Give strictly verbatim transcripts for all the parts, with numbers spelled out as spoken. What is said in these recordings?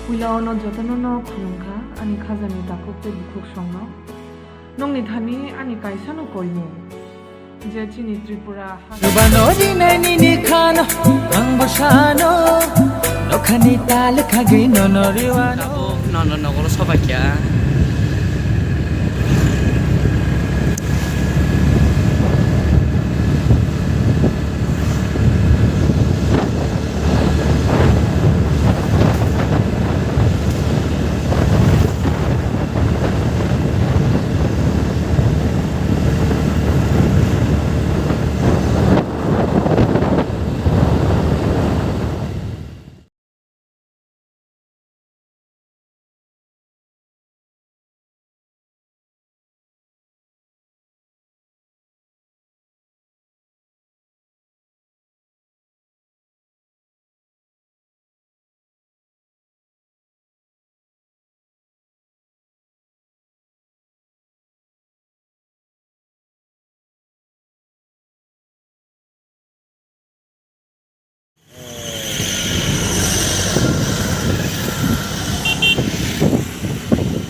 Puila ono jotono no khulumkha, ani khajani takhuk tei bukhuk songno. Nokni thani ani kaisano koimung, je chini Tripura ha- Rubano rinai nini khano, ang bosano, nokhani tal khagwi nono riwano. Tabuk nono nogoro sobaikha.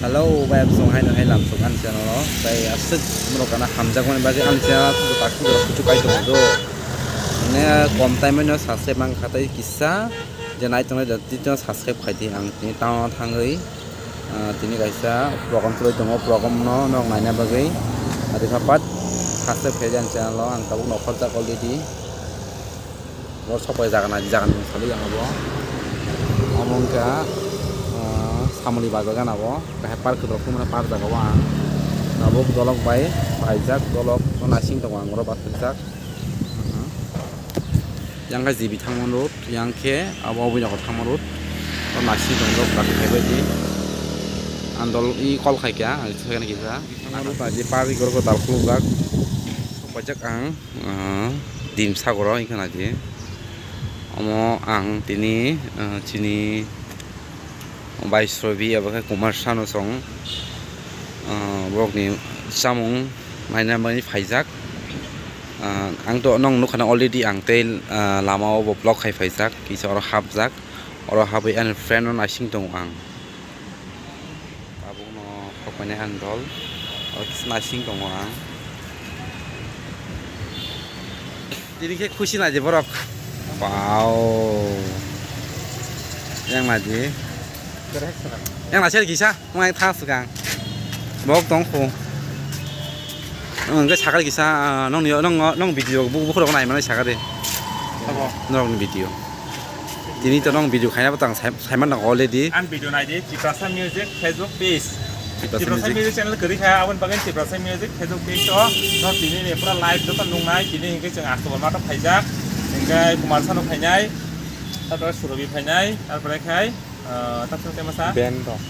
Hello, bai, ang song hai no hai lam song ani channel o. Bai aswk borok kana hamjakmani bagwi ani channel o tak kuchu kai tongo do. Ne kom time no subscribe mang khatai kisa je nai tongnai da tito subscribe khai di ang tini town o thangwi, ah, tini kaisa program chwlai tongo, program no nok naina bagwi. Adi kha pat subscribe khai di ani channel o, ang tabuk no khorjak already. Bo sopai jaga nai, jaga ni salai ang abo. Omo wngkha, ah, Samoli bazar gana bo. Bahai park rok mane park jaga o ang. Tabuk dolok bai paijak, dolok no naising tongo ang oro bachajak. Aha. Yang khe G B thangma road, yang khe abo Abhinogor thangma road. O naising tongo, traffic hai bai di. Ang dol i call khai kha, ang second kisa. Thangma road bai di park igor ko dal khuluk jak. Paijak ang. Ah, Dimsa goro wngkha naidi. Omo ang tini, ah, chini Baisrobi abo khe Kumar Sano song, ah, borokni chamung naina bagwi phaijak. Ah, ang to nong nukha na already ang tei, ah, lama o bo block khai phaijak, kisa oro hapjak, oro habwi ani friend no naising tongo ang. Tabukno sokmani handle, oro kisa naising tongo ang. Tini khe khusi naidi borok. Wow. Yang naidi. Yang naisir kisa, wng yang thang swkang. Bok tong khu. Wng khe sakal kisa, ah, nong ni, nong, nong video bu, bukhurok nai mani sakade. Abo. Norok ni video. Tini to nong video khaina bwtang sai-, saiman nang already. Ang video nai di, Tiprasa Music Facebook page. Tiprasa Tiprasa Music. Music channel kwrwi kha, aboni bagwi Tiprasa Music Facebook page o, no tini ni pura live joto nung nai, tini hingke chwng October mato phaijak, hingke Kumar Sanu phainai, tarpore Surobi phainai, tarpore khai, ah, tamsa tei masa. Band rok.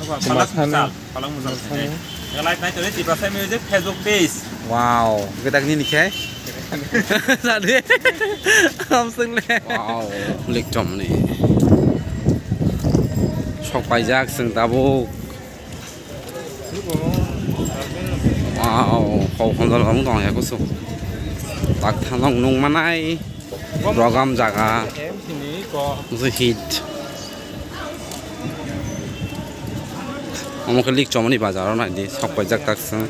Obo, Kumar Palak Sanu. Musal. Palak Musal Musal. Khainai. Like nai tole Tiprasa Music Facebook page. Wow, gedak nini khe? Sadi. Amsung le. Wow, lik chom ni. Sok paijak sung tabuk. Wow, kau khondol kamu tong ya kusu. Tak thanong nung manai. Program jaga. Musu hit. Omo khe lik chomoni bazar o naidi, sok paijak tak sung.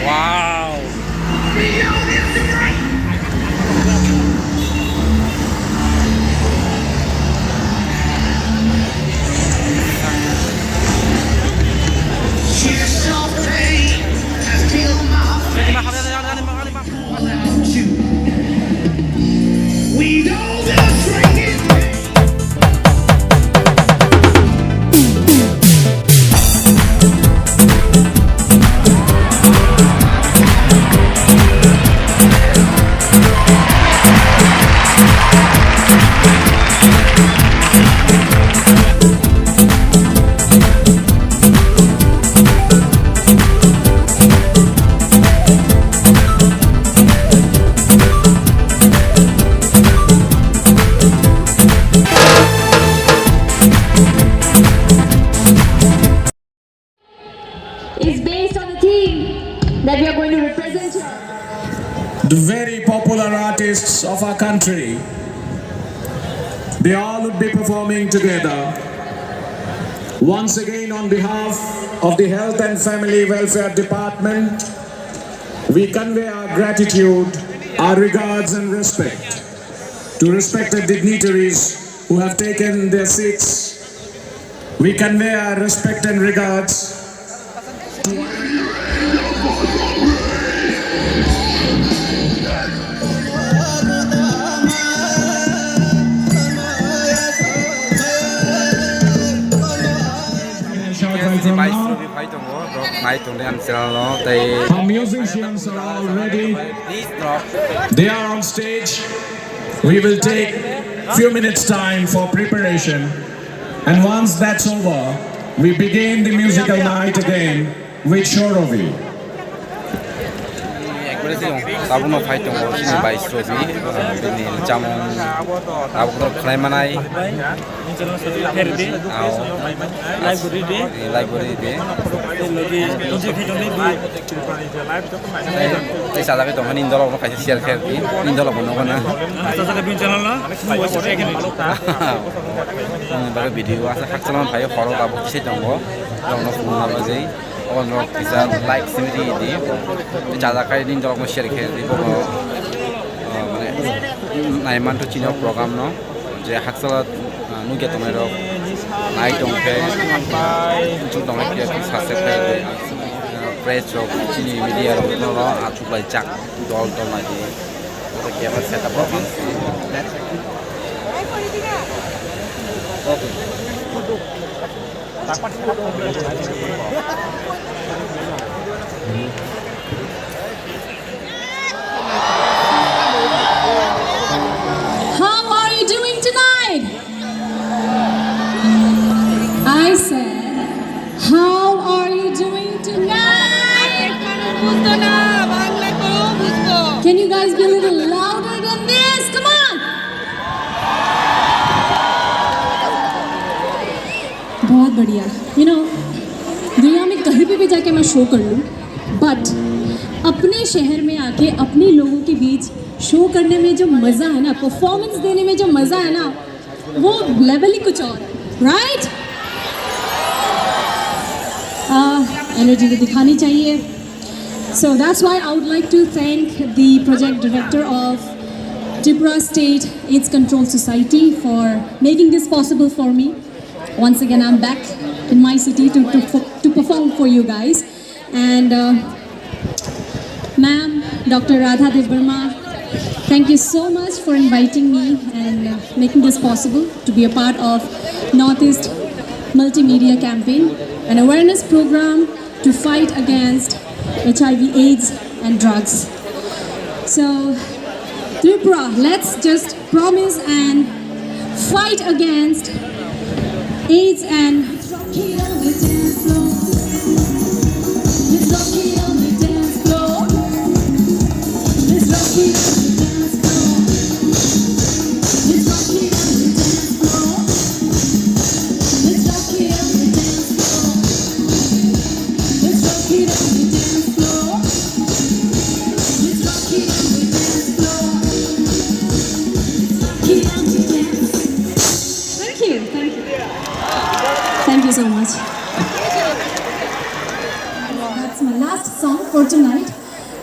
Wow. The very popular artists of our country. They all would be performing together. Once again, on behalf of the Health and Family Welfare Department, we convey our gratitude, our regards and respect to respected dignitaries who have taken their seats. We convey our respect and regards. Short while from now. Our musicians are all ready. They are on stage. We will take few minutes time for preparation, and once that's over, we begin the musical night again with Shorovi. Ekbare se tabukno phai tongo chini bai Shorovi, bini chamung tabukno khlai manai. Library de. Library de. Tei sajagwi tongmani indolok no kaisa share khe di. Indolok no gana. Sajagwi bin channel no. Bagwi video asa khakchangma phai horo tabuk se tongo. Rok no phunukna bagwi. Obo no kisa like simi di di. Tei chajakai indolok no share khe di. Bono mane naimanto chini o program no. Je hakchalo nugya tongnai rok nai tong khe, chung tongnai khe subscribe khe, press rok chini media rok no achuk lai jak dol dol nai di. Oto khe setup rok. How are you doing tonight? I said, how are you doing tonight? Can you guys be a little louder than this? Come on! बहुत बढ़िया। You know, दुनिया में कहीं पे भी जाके मैं शो कर लूँ, बट अपने शहर में आके अपने लोगों के बीच शो करने में जो मज़ा है ना, परफॉर्मेंस देने में जो मज़ा है ना, वो लेवल ही कुछ और, राइट? एनर्जी तो दिखानी चाहिए। So that's why I would like to thank the project director of Tripura State AIDS Control Society for making this possible for me. Once again, I'm back in my city to, to, to perform for you guys. And uh, ma'am, Doctor Radha Debbarma, thank you so much for inviting me and uh, making this possible to be a part of Northeast Multimedia Campaign, an awareness program to fight against HIV AIDS and drugs. So, Tripura, let's just promise and fight against AIDS and Thank you, thank you. Thank you so much. That's my last song for tonight.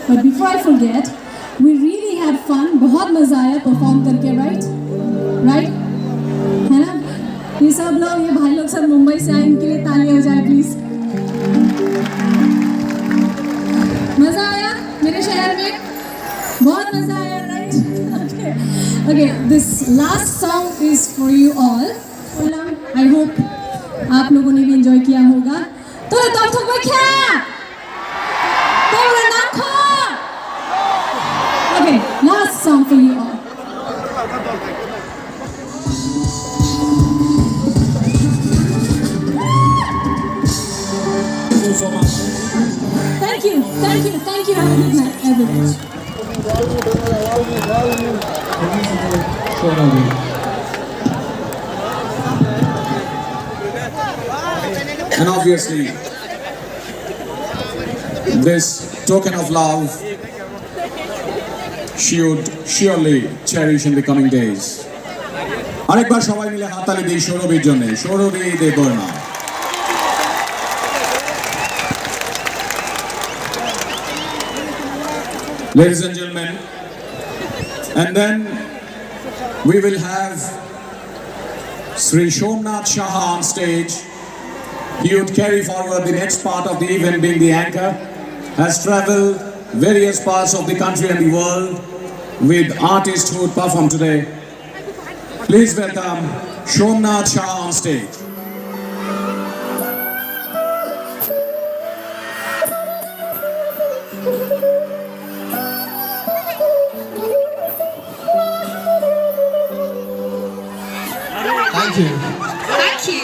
But before I forget, we really had fun. बहुत मजा आया परफॉर्म करके, right? Right, है ना? ये सब लोग, ये भाई लोग सब मुंबई से आए, इनके लिए ताली हो जाए प्लीज। मजा आया मेरे शहर में? बहुत मजा आया, right? Okay, okay, this last song is for you all. I hope आप लोगों ने भी एंजॉय किया होगा। Tore tongthok bai kha? Tore nang kho? Okay, last song for you all. Thank you, thank you, thank you. Have a good night, everyone. And obviously, this token of love she would surely cherish in the coming days. আরেকবার সবাই মিলে হাততালি দিই সৌরভীর জন্য, সৌরভী Debbarma. Ladies and gentlemen, and then we will have Sri Somnath Shah on stage. He would carry forward the next part of the event, being the anchor, has traveled various parts of the country and the world with artists who would perform today. Please welcome Somnath Shah on stage. Thank you. Thank you.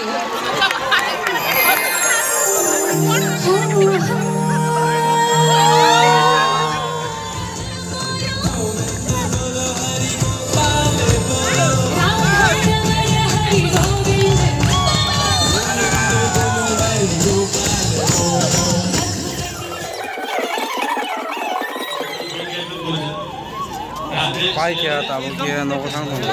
Pai khe tabuk khe nogo thang tongo.